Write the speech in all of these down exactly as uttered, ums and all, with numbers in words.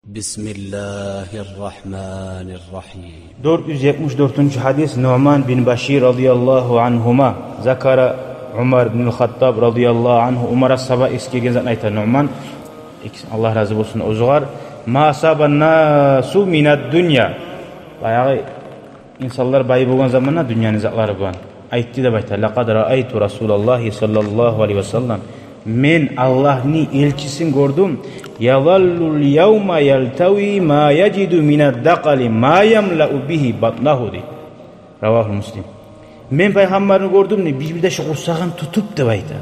بسم الله الرحمن الرحيم. Дёрт юз етмиш дёртюнчю гьадис, Нуъман бин Башир радияллагьу ангьума. Закара Умар бин Хаттаб радияллагьу ангьу, Умар асгьаба эсгерген затны айта Нуъман, Аллагь рази болсун оьзюгер. ما أصاب الناس من الدنيا. Баягъы инсанлар бай болгъан заманда дюньяны затлары булан. Айтды деп айта: لقد رأيت رسول الله صلى الله عليه وسلم. Мен Аллагьны элчисин гёрдюм. يظل اليوم يلتوي ما يجد من الدقل ما يملأ به بطنه, дей. رواه مسلم. Мен Пайхаммарны гёрдюм, дей, бир-бирде шу къурсагъын тутуп деп айта.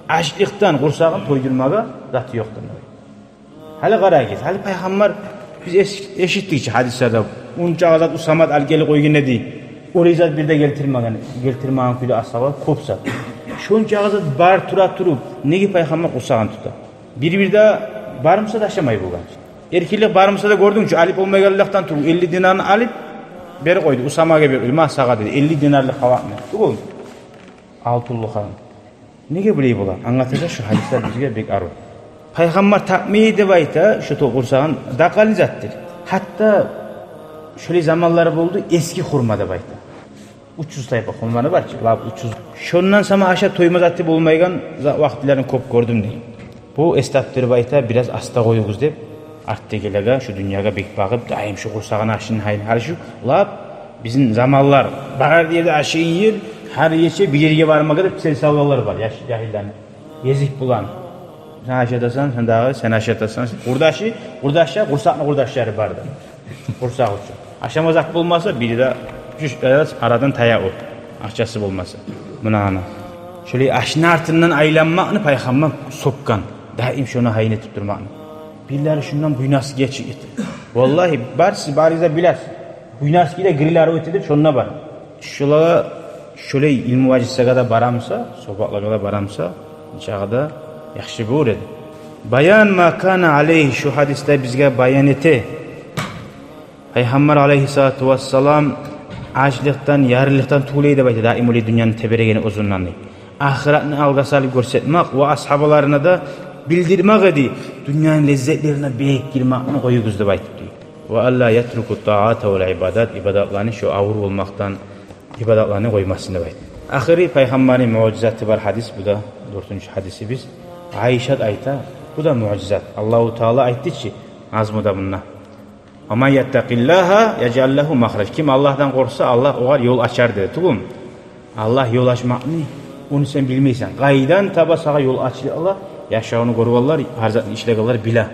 Ачлыкъдан къурсагъын тойдурмагъа заты ёкъдан деп айта. Гьали къарагъыз, гьали Пайхаммар, биз эш-, эшитдик чи гьадислерде, унчакъы зат усамат алып гелип къойгъан эди, олай зат бир де гелтирмеген, гелтирмеген кюйде асгьабалар кёп зат. Шончакъы зат бар тура туруп, неге Пайхаммар къурсагъын тута? Бир-бирде бар буса да ашамай болгъан. Эркинлик бар буса да, гёрдюнг чю, алып болмайгъанлыкъдан туруп, элли динарны алып берип къойду, Усамагъа берип къойду, «Ма сагъа», деди, «Элли динарлыкъ халакъ мен». Тюгюл, алтынлыкъ халакъ. Неге булай бола? Англатажакъ шу гьадислер бизге бек арив. Пайхаммар тапмай деп айта шу къурсагъын, дакъалны затдыр. Гьатта шолай заманлар болду, эски хурма деп айта. Учуз тайпа хурманы бар чы, лап учуз. Шондан сама ашап тойма заты болмайгъан за-, вакътилерин кёп гёрдюм, дей. Бу эс тапдырып айта, бираз аста къоюгъуз деп, артдагъыларгъа, шу дюньягъа бек багъып, дайым шу къурсагъын ашын гьайын, гьали шу лап бизин заманлар, барар ерде ашайгъан ер, гьар гече бир ерге бармагъа деп сел салгъанлар бар, яш жагьиллени. Гезик булан. Сен ашатасан, сен дагъы, сен ашатасан. Къурдашы, къурдашлар, къурсакъны къурдашлары бар да. Къурсакъ учун. Ашама зат болмаса, бири де, уьч арас арадан тая о. Акъчасы болмаса. Муна ана. Шолай ашны артындан айланмакъны Пайхаммар сёкген. Дайым шону гьайын этип турмакъны. Бирлери шондан Буйнакскиге чыгъып гетди. Валлагьи, барсыз, барыгъыз да билесиз. Буйнакскиде гирлер оьте деп шонда бар. Шолагъа, шолай илму важлисге де бара буса, сабакълагъа да бара буса, нечакъы да яхшы болур эди. بيان ما كان عليه, шу гьадисде бизге баян эте. Пайхаммар алайгьиссалату вассалам ачлыкъдан, ярлылыкъдан тюгюл эди деп айта, дайым олай дюньяны теберегени оьзюнден, дей. Ахыратны алгъа салып гёрсетмек ва асгьабаларына да билдирмек эди, дюньяны леззетлерине бек гирмекни къоюгъуз деп айтып, дей. وألا يتركوا الطاعات والعبادات, ибадатланы, шу авур болмакъдан ибадатланы къоймасын деп айтып. Ахыры Пайхаммарны муъжизаты бар гьадис, бу да дёртюнчю гьадисибиз. Айшат айта, бу да муъжизат. Аллагьу Таала айтды чы, назмуда мунда: ومن يتق الله يجعل له مخرجا. Ким Аллагьдан къоркъса, Аллагь огъар ёл ачар, деди. Тюгюлмю? Аллагь ёл ачмакъны, ону сен билмейсен. Къайдан таба сагъа ёл ачыла? Яшавну гёргенлер, гьар затны ишлегенлер биле.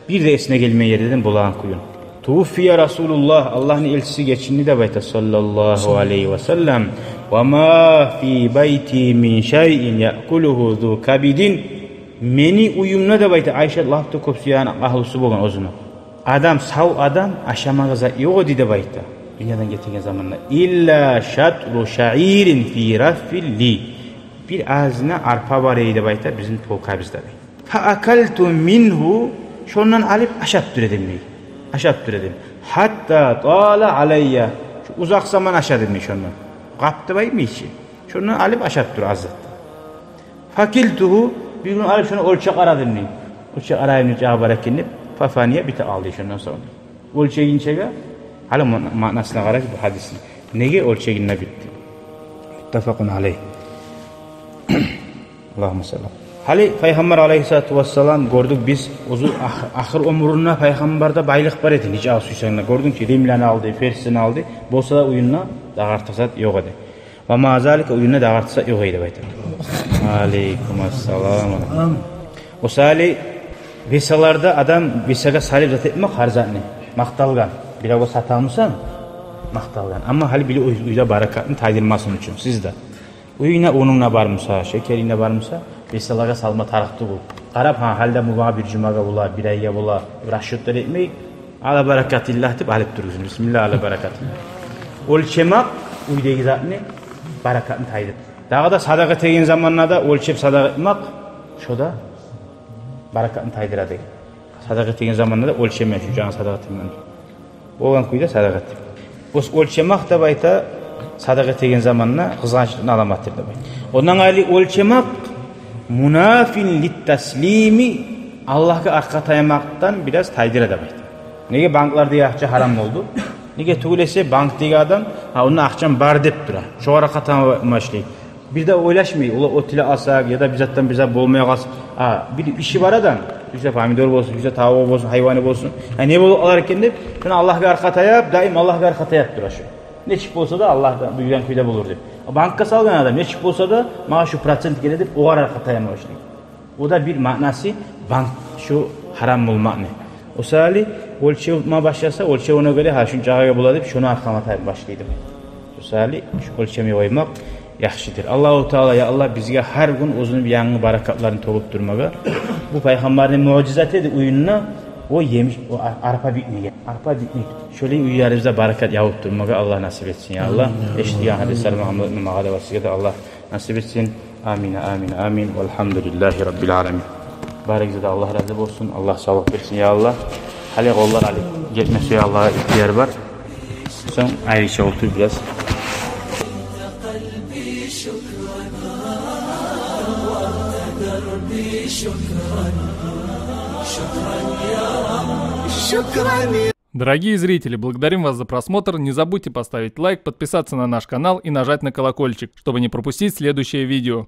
Бир де эсине гелмей ерден болагъан кююн. توفي رسول الله, Аллагьны элчиси гечинди деп айта, صلى الله عليه وسلم. وما في بيتي من شيء يأكله ذو كبد. Мени уьюмде деп айта, Айшат лап да кёп сюеген агьлюсю болгъан оьзюню. Адам, сав адам ашамагъа зат ёкъ эди деп айта, дюньядан гетеген заманда. إلا شطر شعير في رف لي. Бир азына арпа бар эди деп айта бизин полкабызда, дей. فأكلت منه, шондан алып ашап тура эдим, дей. Ашап тура эдим. حتى طال علي. Шу узакъ заман ашадым, дей, шондан. Къап деп айтмай чы. Шондан алып ашап тура аз затдан. فكلته, бир гюн алып шону оьлчеп къарадым, дей. Оьлчеп къарайым, нечакъы бар экен деп. ففني, битип къалды шондан сонг. Оьлчегинчеге, гьали ма-, маънасына къарагъыз бу гьадисни. Неге оьлчегинде битди? متفق عليه. اللهم صل. Гьали Пайхаммар алайгьиссалату вассалам гёрдюк биз, оьзю ах-, ахыр оьмюрюнде Пайхаммарда байлыкъ бар эди, нечакъы сюйсенг де. Гёрдюнг чю, римлени алды, персни алды. Болса да уьюнде дагъы артыкъ зат ёкъ эди. ومع ذلك, уьюнде дагъы артыкъ зат ёкъ эди деп айта. وعليكم السلام. О саялы весаларда адам весагъа салып зат этмек гьар затны. Макъталгъан. Биревге сатамысан, макъталгъан. Амма гьали били уьй-, уьйде баракатны тайдырмасын учун. Сиз де. Уьюнгде унунг да бар буса, шекеринг де бар буса, весалагъа салма тарыкъ тюгюл. Къарап, гьа, гьали де бу магъа бир жумагъа бола, бир айгъа бола, расчётлар этмей, ала баракатиллагь деп алып туругъуз. Бисмиллагь, ала баракатиллагь. Оьлчемек уьйдеги затны баракатын тайдырып. Дагъы да садагъа этеген заманда да оьлчеп садагъа этмек, шо да баракатын тайдыра деген. Садагъа этеген заманда да оьлчеме, шу жагъын садагъа этеген. Болгъан кюйде садагъа этип. Бу оьлчемек деп айта, садагъа этеген заманда къызгъанчлыкъны аламатыдыр деп айта. Ондан къайры оьлчемек مناف للتسليم, Аллагьгъа аркъа таямакъдан бираз тайдыра деп айта. Неге банклардагъы акъча гьарам болду? Неге тюгюл эсе, банкдеги адам, гьа, онда акъчам бар деп тура. Шогъар къатама башлай. Бир де ойлашмай, ола оьтюле алсакъ, яда бир затдан бир зат болмай къалса. Гьа, бир иши бар адам, бир зат помидор болсун, бир зат тавугъу болсун, гьайваны болсун. Гьа, не болуп къалар экен деп, шону Аллагьгъа аркъа таяп, даим Аллагьгъа аркъа таяп тура шу. Нечик болса да, Аллагь да буюргъан кюйде болур деп. Банкгъа салгъан адам, нечик болса да, магъа шу процент геле деп, огъар аркъа таяма башлай. О да бир маънасы банк шу гьарам болмакъны. О саялы оьлчев тутма башласа, оьлчев ону гёре, гьа, шунча гьакъ бола деп, шону аркъама таяп башлайды. О саялы шу оьлчемей къоймакъ яхшыдыр. Аллагьу Таала, я Аллагь, бизге гьар гюн оьзюню бир янгы баракатларын тёгюп турмагъа. Бу Пайхаммарны муъжизаты эди уьюнде, о емиш, о ар-, арпа битмеге. Арпа битмек. Шолай уьйлерибизде баракат явуп турмагъа Аллагь насип этсин, я Аллагь. Амин. Эшитген гьадислер Мугьаммад ибн магъа да, ва сизге де Аллагь насип этсин. Амин, амин, амин. Валгьамдулиллагьи раббил аламин. Барыгъызгъа да Аллагь рази болсун. Аллагь савлукъ берсин, я Аллагь. Гьали къоллар алып гетме сюе, Аллагьгъа ихтияр бар. Сонг айрыча олтур бираз. Дорогие зрители, благодарим вас за просмотр. Не забудьте поставить лайк, подписаться на наш канал и нажать на колокольчик, чтобы не пропустить следующее видео.